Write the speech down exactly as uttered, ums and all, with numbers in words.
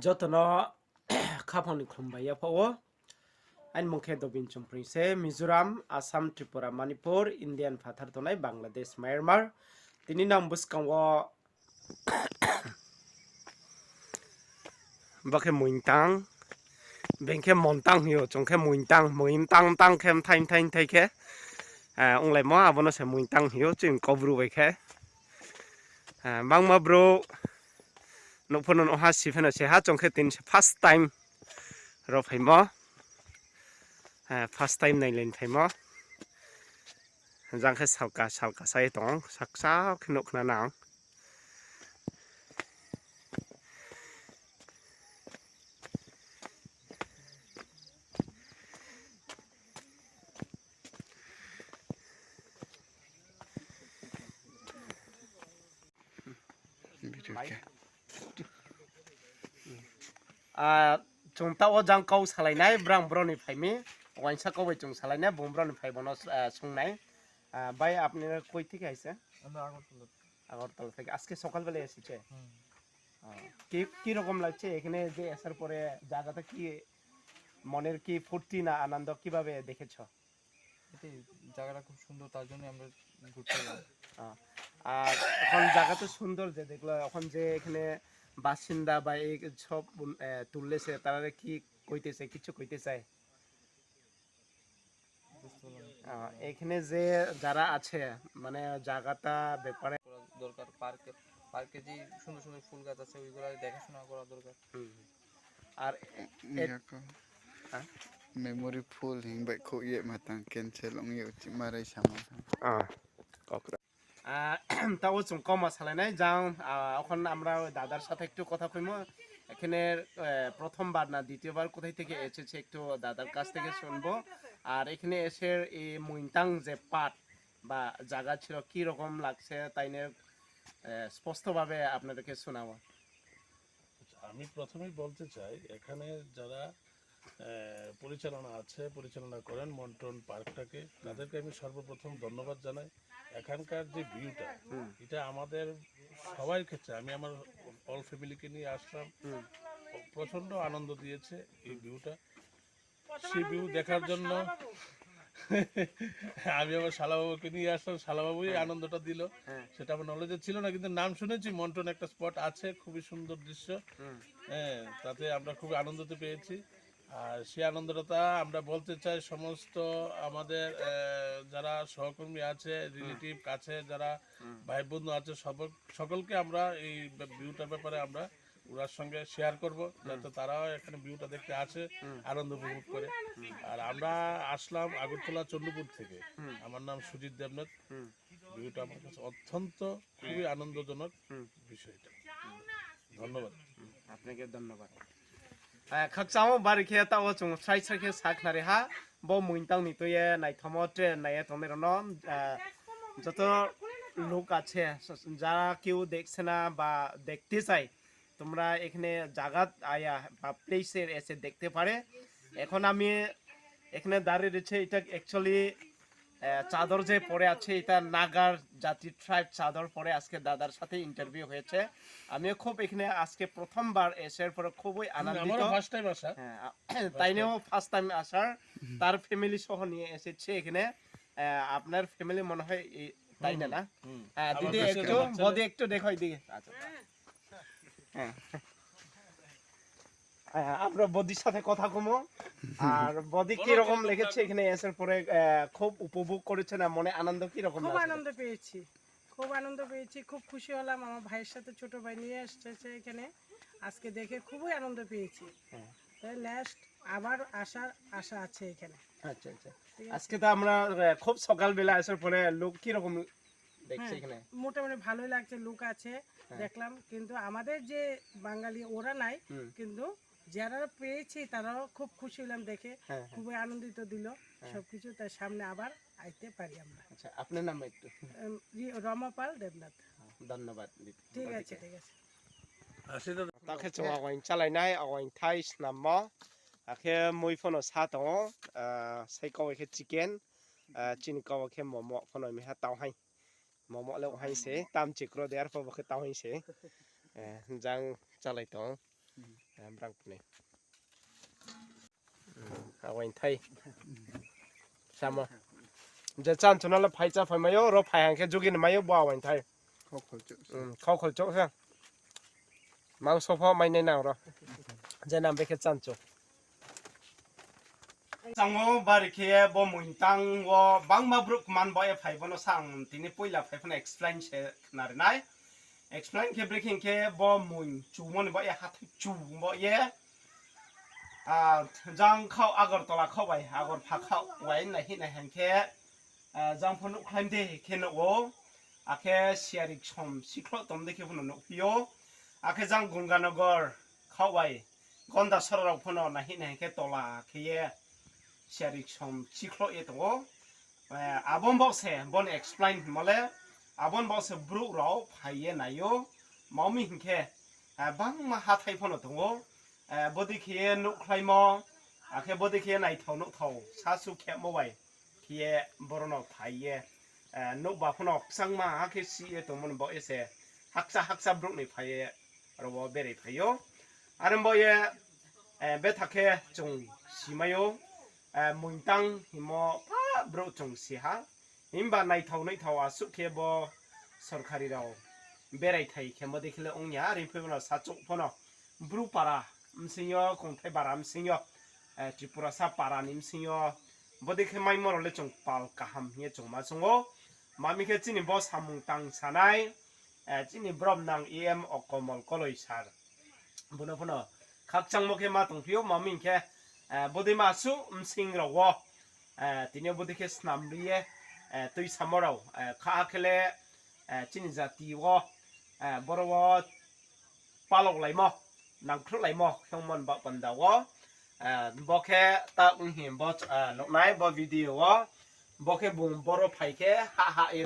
Joto no khaphang ni khlum bai yapha ou. Aini mung khe Dobin Chongpring se, Mizoram, Assam, Tripura, Manipur, Indian phathar tongnai Bangladesh, Myanmar. Tini nang buskang wo bo khe muintang, beng khe montang hing ou, chung khe muintang, muintang tang khe mthai mthai mthai khe, onglaimo, abo no se muintang hing ou, chini Kaubru bai khe. Bangma brouh nouh pho no nuh ha, si pho no si ha, chung khe tini se first time ro phaimo, first time nailai ni phaimo. Jang khe salka salka sa ye tong ou, saksa khe nuh khna nang. Chung taoh wo jang kau salai nai, brang bro ni phai mi, uaingsa kau bai chung salai nai, bung bro ni phai bo no sung nai. भाई, আপনি কই থেকে আইছেন? আমরা আগরতলা। আগরতলা থেকে। আজকে সকালবেলায় এসেছে? হুম। কি, কি রকম লাগছে এখানে যে আসার পরে জায়গাটা কি, মনের কি ফুর্তি না আনন্দ, কিভাবে দেখেছো? এটাই, জায়গাটা খুব সুন্দর, তার জন্যই আমরা ঘুরতে এলাম। আহ, আর এখন জায়গা তো সুন্দর যে দেখলো, এখন যে এখানে বাসিন্দা বা এই সব, আহ, তুললেছে, তারা কি কইতেছে, কিছু কইতে চায়? বুঝতে পারলাম না। আহ, এখানে যে যারা আছে, মানে জায়গাটা ব্যাপারে করা দরকার, পার্কে, পার্কে যে সুন্দর সুন্দর ফুল গাছ আছে, ওইগুলা দেখাশোনা করা দরকার। হুম। আর এ-, এ-, memory full hing bai khouh ye ma tang cancel ong ye uchih ma rai samo. আহ, তাও চুং কমা সালাইনাই যাও, আহ, এখন আমরা ওই দাদার সাথে একটু কথা কইমু। এখানে, আহ, প্রথমবার না দ্বিতীয়বার কোথায় থেকে এসেছে একটু দাদার কাছ থেকে শুনবো। আর এখানে এসে এই মুইনতাং যে পাট বা জায়গা ছিল, কি রকম লাগছে, তাই নিয়ে, আহ, স্পষ্টভাবে আপনাদেরকে শোনাবো। আচ্ছা, আমি প্রথমেই বলতে চাই, এখানে যারা, আহ, পরিচালনা আছে, পরিচালনা করেন মন্টন পার্কটাকে, হুম। তাদেরকে আমি সর্বপ্রথম ধন্যবাদ জানাই। এখানকার যে ভিউটা, হুম। এটা আমাদের সবার ক্ষেত্রে, আমি আমার অল ফ্যামিলিকে নিয়ে আসলাম। হুম। প্রচণ্ড আনন্দ দিয়েছে এই হুম। ভিউটা। সেই ভিউ দেখার জন্য আমি আমার শালাবাবুকে নিয়ে আসলাম, শালাবাবুই হ্যাঁ। আনন্দটা দিল। হ্যাঁ। সেটা আমার নলেজে ছিল না, কিন্তু নাম শুনেছি, মন্টন একটা স্পট আছে, খুবই সুন্দর দৃশ্য। হুম। হ্যাঁ, তাতে আমরা খুব আনন্দিত পেয়েছি। আর সেই আনন্দটা আমরা বলতে চাই সমস্ত আমাদের, আহ, যারা সহকর্মী আছে, হুম। রিলেটিভ, কাছে যারা হুম। ভাই বন্ধু আছে, সব-, সকলকে আমরা এই ভিউটার ব্যাপারে আমরা ওনার সঙ্গে শেয়ার করব, হুম। যাতে তারাও এখানে ভিউটা দেখতে আসে, হুম। আনন্দ উপভোগ করে। হুম। আর আমরা আসলাম আগরতলা চন্দ্রপুর থেকে। হুম। আমার নাম সুজিত দেবনাথ। হুম। ভিউটা আমার কাছে অত্যন্ত খুবই হুম। আনন্দজনক হুম। বিষয়টা। ধন্যবাদ। হুম, আপনাকে ধন্যবাদ। আহ, khakchang o bari khe taoh wo chung srai srai khe sakhnari ha, bo muintang ni tui ye naithomo tre nai ye tongnai rao no, আহ, যত লোক আছে, যারা কেউ দেখছে না বা দেখতে চায়, তোমরা এখানে জাগাত আয়া বা প্লেসে এসে দেখতে পারে। এখন আমি এখানে দাঁড়িয়ে রয়েছে, এটা actually, আহ, চাদর যে পরে আছে, এটা নাগার জাতি ট্রাইব চাদর পরে আজকে দাদার সাথে ইন্টারভিউ হয়েছে। আমিও খুব এখানে আজকে প্রথমবার এসে পরে খুবই হুম, আনন্দিত। আমারও ফার্স্ট টাইম আসা। হ্যাঁ, আ-, তাই নিয়েও ফার্স্ট টাইম আসার, তার ফ্যামিলি সহ নিয়ে এসেছে এখানে। আহ, আপনার ফ্যামিলি মনে হয় এই, তাই না, হুম, না? হুম। আহ, আমার দিদি কাছে একটু, আমার ছেলে। বদি একটু দেখো এদিকে। আচ্ছা। হ্যাঁ। আহ, আমরা বদির সাথে কথা কমো। আর বদি কিরকম লেগেছে এখানে আসার পরে, আহ, খুব উপভোগ করেছে না, মনে আনন্দ কিরকম খুব লাগছে? আনন্দ পেয়েছি, খুব আনন্দ পেয়েছি, খুব খুশি হলাম। আমার ভাইয়ের সাথে ছোট ভাই নিয়ে এসেছে এখানে, আজকে দেখে খুবই আনন্দ পেয়েছি। হ্যাঁ। তাই নেক্সট আবার আসার আশা আছে এখানে। আচ্ছা, আচ্ছা। ঠিক আছে। আজকে তো আমরা, আহ, খুব সকালবেলা আসার পরে লোক কিরকম দেখছি হ্যাঁ, এখানে। মোটামুটি ভালোই লাগছে, লোক আছে, হ্যাঁ। দেখলাম, কিন্তু আমাদের যে বাঙালি ওরা নাই, হুম। কিন্তু যারা পেয়েছি তারাও খুব খুশি হলাম দেখে, হ্যাঁ, হ্যাঁ। খুবই আনন্দিত দিল হ্যাঁ। সবকিছু, তার সামনে আবার আইতে পারি আমরা। আচ্ছা, আপনার নাম একটু? উম, রি-, রমা পাল দেবনাথ। ধন্যবাদ, দিদি। ঠিক আছে, ঠিক আছে। Taoh khe chung awaing chálai nai, awaing thai snammo. Akhe mui pho no sa tong ou, ah, sai kau khe chicken, ah, chini kau khe momo pho no miha tau hai. Momo le hai se, tam chikro de arphuh bo khe tau hai se. Eh, jang chálai tong ou. Brang phnai. Awaingthai. Samo. Je chanchuna le phai chá phai mai ou, ro phai hang khe jugi ni mai ou, bo awaingthai. Khau kholchouh se. Mangso pho mai nai nang ro. Je nam be khe chanchu. Chango bari khe bo muing tang wo bangma brouh kman bo ye phai, bo no sa ang tini poila phai pho no explain se khna ri nai. Explain khe brekhe hing khe bo muing chumo ni bo ye hathái chu bo ye. Jang khaoh Agartala khaoh bai, Agarpha khaoh bai nai hing nai hing khe, jang pho nuhkhlaim de khe nuh ou, akhe siari ksom sikhloh tong de khe pho no nuhphi ou, akhe jang Ganganagar khaoh bai, Gondasora rao pho no nai hing nai hing khe tola khe ye siari ksom sikhloh ye tong ou. Abo ni baoh se bo ni explain hingmo le, abo ni baoh se brouh rao phai ye nai ou, ma mi hing khe, bangma hathái pho no tong ou, bodei khe ye nuhkhlaimo, akhe bodei khe ye naithao nuhthao sasu khemo bai khe ye boro no phai ye, nuhba pho no kchangma ha khe si ye tongmo ni baoh ye se hakcha hakcha brouh ni phai ye aro wo berai phai ou. Are baoh ye, betha khe chung si mai ou, muing tang hingmo pha brouh chung si ha. Himba naithao nuhthao asuh khe bo sorkari rao berai thai khemo dei khe le ong ya, are phi bo no sachouh pho no Bru para bsing yo, Kongthai bara bsing yo, Tripurasa para ni bsing yo, bodei khe maimo rao le chung pal kaham hing ye chung ma choung ou. Ma mi khe chini bo samung tang sanai, chini bromnang E M Okomol Koloi sir, bo no pho no khakchangmo khe ma tongphi ou, ma mi hing khe, bodei ma asuh bsing rao wo, tini yo bodei khe snam ri ye, tuisamo rao, kha khe le, chini jati wo, boro wo palaolaimo, nangkhruhlaimo khe ongmo ni baoh panda wo, bo khe ta ong hing bo, nuhnai bo video wo, bo khe bung boro phai khe ha ha ye